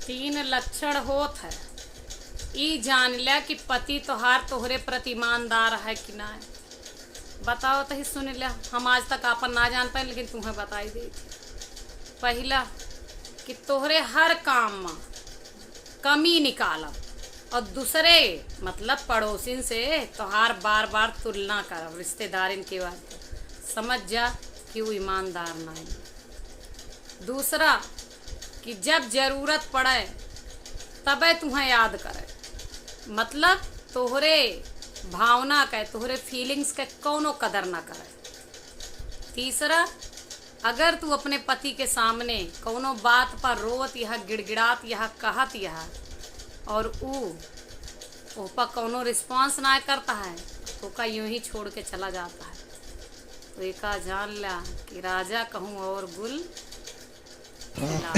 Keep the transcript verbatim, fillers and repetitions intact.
तीन लक्षण होत है। ई जान ल्या कि पति तोहार तोहरे प्रति ईमानदार है कि ना है। बताओ तो ही सुन ल्या, हम आज तक आपन ना जान पाए, लेकिन तुम्हें बताई देत ही। पहिला कि तोहरे हर काम में कमी निकालब और दूसरे, मतलब पड़ोसिन से तोहार बार बार तुलना करब, रिश्तेदारिन के वास्ते। समझ जा कि वो ईमानदार ना है। दूसरा कि जब जरूरत पड़े तबे तुहें याद करे, मतलब तोहरे भावना के, तोहरे feelings के कौनो कदर ना करे। तीसरा, अगर तू अपने पति के सामने कौनो बात पर रोवत यह, गिड़गिड़ात यह, कहत यह और ऊ ओह पर कौनो response ना करता है, तो का यूं ही छोड़ के चला जाता है। तो एका जान ला कि राजा कहूँ और गुल खिलाओ।